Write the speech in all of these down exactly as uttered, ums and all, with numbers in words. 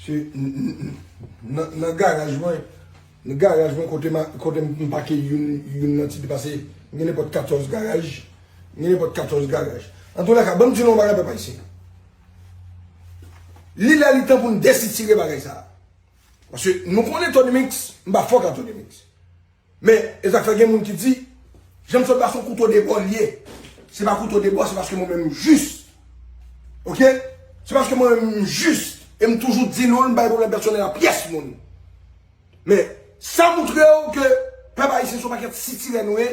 Se, n- n- n- nan, nan garaj mwen, nan garaj mwen kote, ma, kote m pake youn, youn nan ti depase, m gen nenpòt katòz garaj, m gen nenpòt katòz garaj. Antoulèka, ban m di nou yon bagay, pèp ayisyen. Li lè li tan pou n desitire bagay sa. Paske nou konnen Tony Mix, m pa fòk a Tony Mix. Men, e sa k fè gen moun ki di, Janm Sòt ba se yon kouto de bò l ye. Se pa kouto de bò, se paske mwen menm m jis. Oke? Se paske mwen menm m jis. E m toujou di nou, m bay pwoblèm pèsonèl a pyès moun. Men, sa montre w ke pèp ayisyen se yon pakèt sitirè nou ye.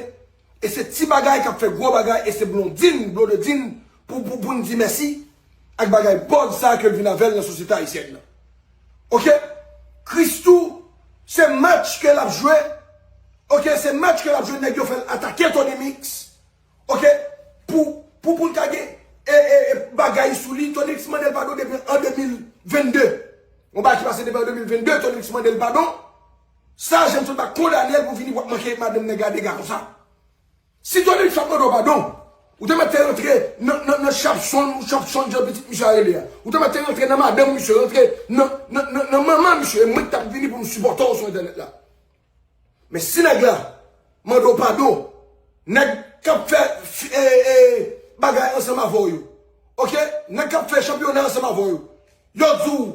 E se ti bagay k ap fè gwo bagay, e se Blondine, Blondedine, pou, pou, pou n di mèsi ak bagay bòd sa ke l vin avè l nan sosyete ayisyèn nan. Oke? Christoo, se match ke l ap jwe. Oke, se match ke l ap jwe, nèg yo fè l atake Tony Mix. Oke? Pou, pou, pou l ka gen e, e, e bagay sou li, Tony Mix mande l padon depi an de mil vennde. Yon bagay ki pase depi an de mil vennde, Tony Mix mande l padon. Sa, Janm Sòt pa kondane l pou vini pou ap manke madanm nèg la dega konsa. Si Tony Mix ap mande w padon, ou te mèt te rantre nan, nan, nan chapsonn, ou chapsonn jan pitit misye a rele a. Ou te mèt te rantre nan madanm misye, rantre nan, nan, nan, nan manman misye, e mwen ki t ap vini pou m sipòte w sou entènèt la. Men si nèg la mande w padon, nèg k ap fè fi- e, e, bagay ansanm avè w yo, oke? Nèg k ap fè chanpyona ansanm avè w yo, yo di w,